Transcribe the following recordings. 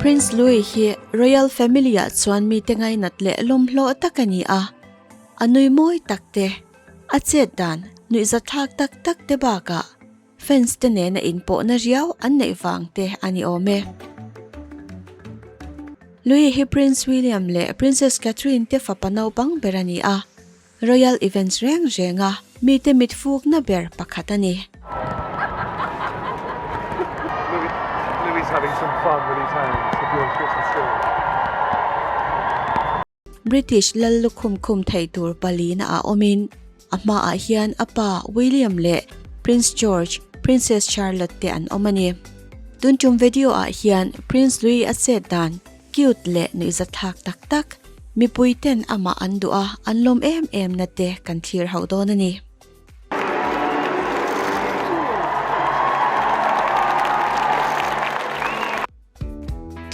Prince Louis hi Royal Family ah chuan mite ngainat leh lawmhlawh tak a ni a, a nui mawi tak te, a chet dan nuihzathlak tak tak te bakah fans te nena inpawhna riau an neih vang te a ni awm e. Louis hi Prince William leh Princess Catherine te fapa naupang ber a ni a, Royal events reng renga mite mit fukna ber pakhat a ni. British lal lukhum khum thei tur palina ah awmin a hmaah hian a pa William leh Prince George, Princess Charlotte te an awm a ni. Tun tum video ah hian Prince Louis a chet dan cute leh nuihzatthlak tak tak, mipui ten amah an duh a, an lawm em em na te kan thlir hauh dawn a ni.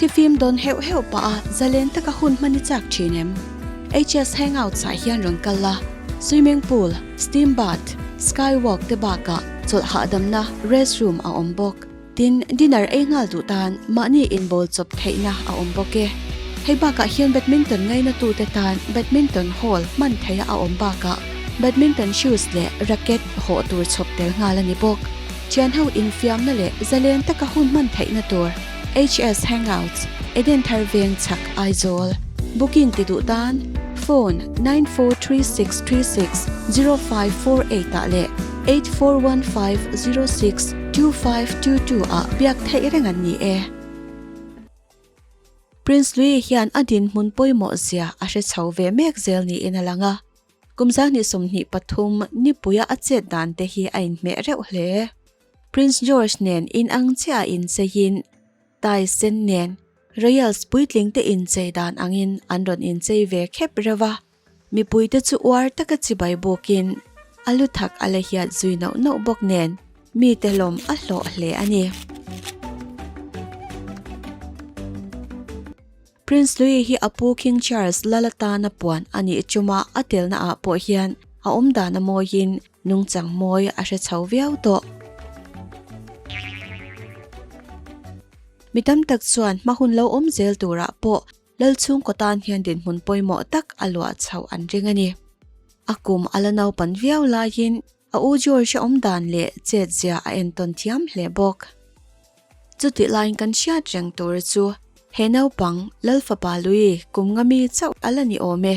Thifim dawn heuh heuh pah a zalen taka hun hman i chak thin em? HS Hangouts ah hian rawn kal a, swimming pool, steam bath, sky walk te bakah chawlh hahdamna rest room a awm bawk. Tin, dinner ei nghal duh tan mahni inbawl chawp theihna a awm bawk e. Hei bakah hian badminton ngainatute tan badminton hall hman theia a awm bakah badminton shoes leh racket hawh tur chhawp tel nghal a ni bawk. Thianho infiamna leh zalen taka hun hman theihna tur HS Hangouts, Eden Thar Veng chhak Aizawl. Booking ti duh tan phone 9436360548 ah leh 8415062522 ah biak theih reng an ni e. Prince Louis hian a dinhmun pawimawh zia a hre chho ve mek zel niin a lang a. Kum 2023 nipuia a chet dan te hi a inhmeh reuh hle. Prince George nen inang chiah a incheiin Tai sen nen Royals puitling te inchei dan angin an rawn inchei ve khep reuh a, mipuite chu uar taka chibai bawkin a lu thak a la hiat zui nauh nauh bawk nen mite lawm a hlawh hle a ni. Prince Louis hi a pu King Charles lal atana puan a nih chuma a telna ah pawh hian a awmdan a mawiin nungchang mawi a hre chho viau tawh. Mi tam tak chuan hma hun lo awm zel turah pawh lal chhungkaw tan hian dinhmun pawimawh tak a luah chhoh an ring a ni. A kum a la naupan viau laiin a u George a awmdan leh chetzia a entawn thiam hle bawk. Chutih laiin kan hriat reng tur chu he naupang Lal fapa Louis kum nga mi chauh a la ni awm e.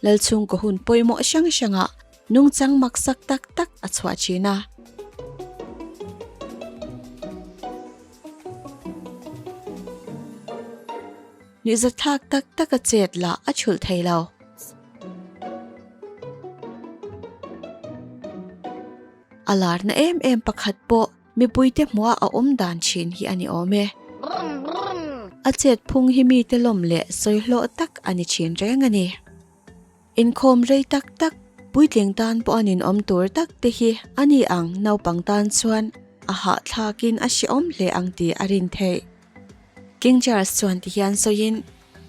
Lal chhungkaw hun pawimawh hrang hrangah nungchang maksak tak tak a chhuah thin a. Nuihzatthlak tak tak a chet lah a chhulh thei lo. A larna em em pakhat pawh Mipuite hmuah a awm dan thin hi a ni awm e. A chet phung hi mite lawm leh sawi hlawh tak a ni thin reng a ni. Inkhawm rei tak tak, puitling tan pawh an inawm tur tak te hi a ni ang naupang tan chuan a hahthlakin a hrehawm hle ang tih a rin theih. King Charles chuan ti hian sawiin,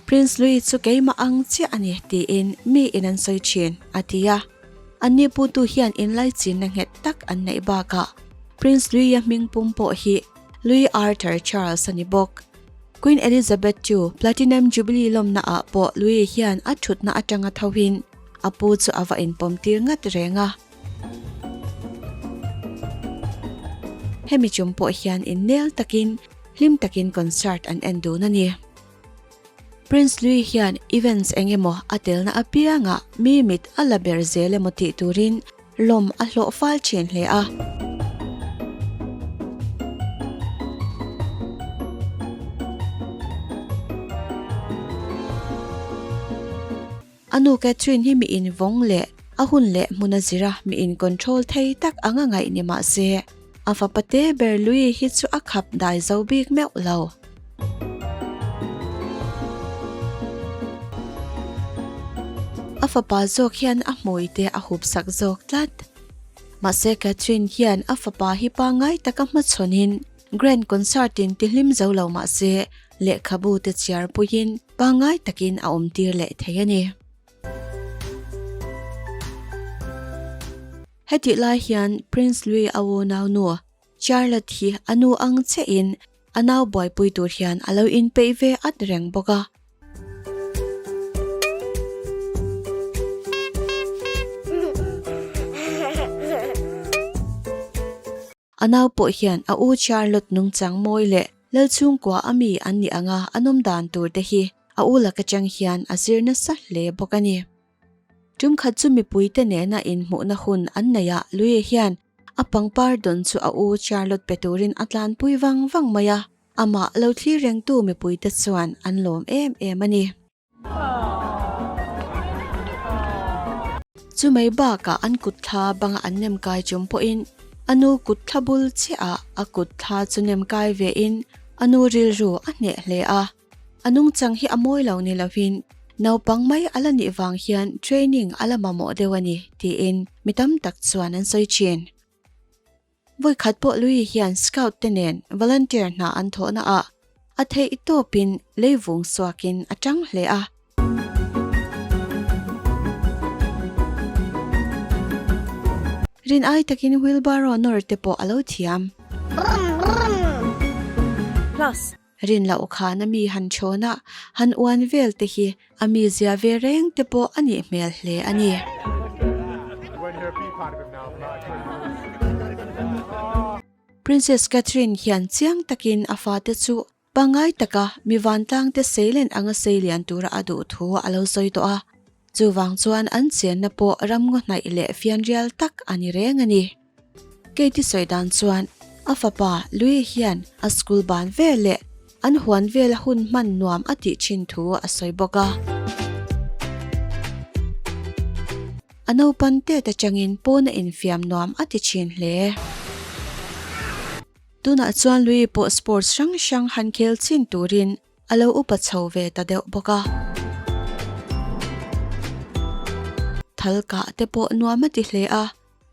Prince Louis chu keimah ang chiah a ni tiin mi in an sawi thin, a ti a. Anni putu hian inlaichinna nghet tak an neih bakah Prince Louis-a hming pum pawh hi Louis Arthur Charles a ni bawk. Queen Elizabeth ii Platinum Jubilee lawmna ah pawh Louis hian a thutna atanga thoin a pu chu a va inpawm tir ngat reng a. Hemi chung pawh hian innel takin hlim takin concert an en dun a ni. Prince Louis hian events eng emaw a telna apiangah mi mit a la ber zel emaw tih turin lawm a hlawh fal thin hle a. A nu Catherine hi mi invawng leh a hun leh hmun a zira mi in control thei tak anga ngaih ni mah se, a fapa te ber Louis hi chu a khap dai zo bik meuh lo. A fapa zawk hian a hmui te a hup sak zawk tlat. Mahse Catherine hian a fapa hi pangngai taka hmachhawnin Grand Concert in tihlim zo lo mah se lehkhabu te chhiar puiin pangngai takin a awm tir leh thei a ni. Hetih lai hian Prince Louis a unau nu Charlotte hi a nu ang chiahin. A nau buaipui tur hian a lo inpeih ve at reng bawk a. A nau pawh hian a u Charlotte nungchang mawi leh Lalchhungkua a mi an nih anga a nawm dan tur te hi a u lak atang hian a zir nasa hle bawk a ni. Tum khat chu mipuite nena inhmuhna hun an neih ah Louis hian a pangpar dawn chu a u Charlotte pe turin a tlanpui vang vang mai a, amah lo thlir rengtu mipuite chuan an lawm em em a ni. Chumai bakah an kut thla banga an nem kai chung pawhin a nu kut thla bul chiah ah a kut thla chu nem kai ve in a nu rilru a hneh hle a. A nungchang hi a mawi lo ni lovin naupang mai a la nih vang hian training a la mamawh deuh a ni tiin mi tam tak chuan an sawi thin. Vawikhat pawh Louis hian scout te nen volunteer hna an thawhna ah a theih tawpin leivung suakin a tang hle a. Rin ai takin wheelbarrow nawr te pawh a lo thiam. Rin loh khan a mi han thawn a, han uan vel te hi a mi zia ve reng te pawh a nih hmel hle a ni. Princess Catherine hian chiang takin a fate chu pangngai taka mi vantlang te seilen anga seilian tura a duh thu a lo sawi tawh a, chuvang chuan an chenna pawh ramngaw hnaih leh fianrial tak a ni reng a ni. Katie sawi dan chuan a fapa Louis hian a school ban vel leh an huan vela hun hman nuam a tih thin thu a sawi bawk a. A naupan tet atangin pawn a infiam nuam a ti thin hle. Tunah chuan Louis pawh sports hrang hrang han khel chin turin A lo upa chho ve ta deuh bawk a. Thal kah te pawh nuam a ti hle a,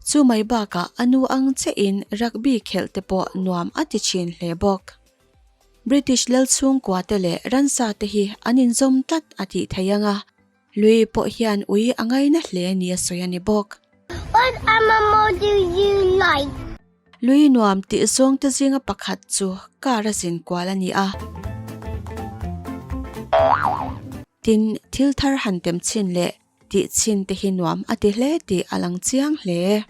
chu mai bakah a nu ang chiahin rugby khelh te pawh nuam a ti thin hle bawk. British lal chhungkua te leh ransa te hi an inzawm tlat a tih theih ang a, Lui pawh hian ui a ngaina hle ni a sawi a ni bawk. What animal do you like? Lui nuam tih zawng te zinga pakhat chu car a zin kual a ni a. Tin, thil thar han tem chhin leh tih chhin te hi nuam a ti hle tih a lang chiang hle.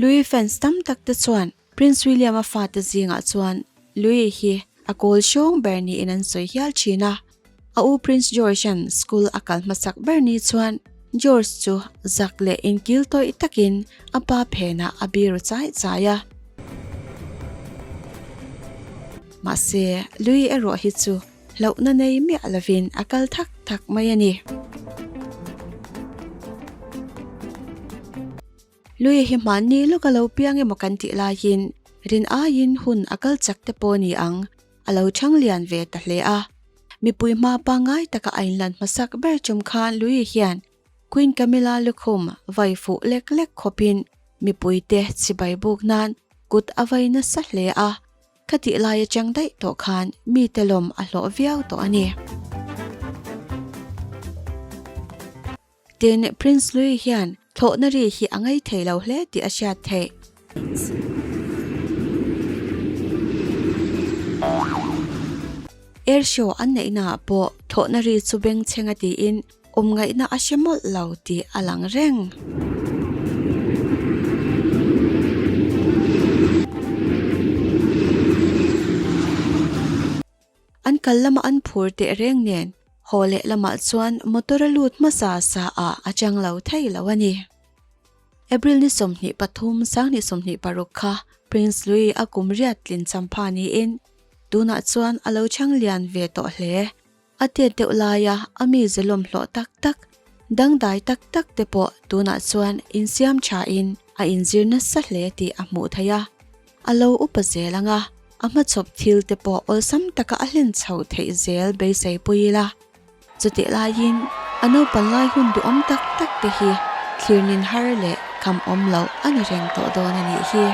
Lui fans tam tak te chuan Prince William-a fate zingah chuan Louis hi a kawl hrawng ber niin an sawi hial thin a. A u Prince George-a'n school a kal hmasak ber ni chuan George chu zak leh inkil tawih takin a pa phenah a biru chai chai a. Mahse, Louis erawh hi chu hlauhna nei miah lovin a kal thak thak mai a ni. Lui hi hmanni lawk a lo piang emaw kan tih laiin rin aiin hun a kal chak te pawh ni ang, a lo chhang lian ve ta hle a. Mipui hma pangngai taka a inlan hmasak ber tum khan Lui hian Queen Camilla lukhum vai fuh lek lek khawpin mipuite chibai buk nan kut a vai nasa hle a. Ka tih lai atang daih tawh khan mite lawm a hlawh viau tawh a ni. Tin, Prince Louis hian thlawhna ri hi a ngei thei lo hle tih a hriat theih. Air show an neihnaah pawh thlawhna ri chu bengchheng a tiin awm ngaihna a hre mawlh lo tih a lang reng. An kal lama an phur teh reng nen haw leh lamah chuan motor a lut hmasa sa ah a chang lo thei lo a ni. April ni 23, 2026 kha Prince Louis a kum riat tlin champha niin tunah chuan a lo chang lian ve tawh hle. A tet deuh laia a mi zelawm hlawh tak tak, dangdai tak tak te pawh tunah chuan insiam thain a inzir nasa hle tih a hmuh theih a. A lo upa zel ang a, a hmachhawp thil te pawh awlsam taka a hlen chhoh theih zel beisei pui ila. Chutih laiin a naupan lai hun duhawm tak tak te hi thlirnin har leh kham awm loh a ni reng tawh dawn a nih hi.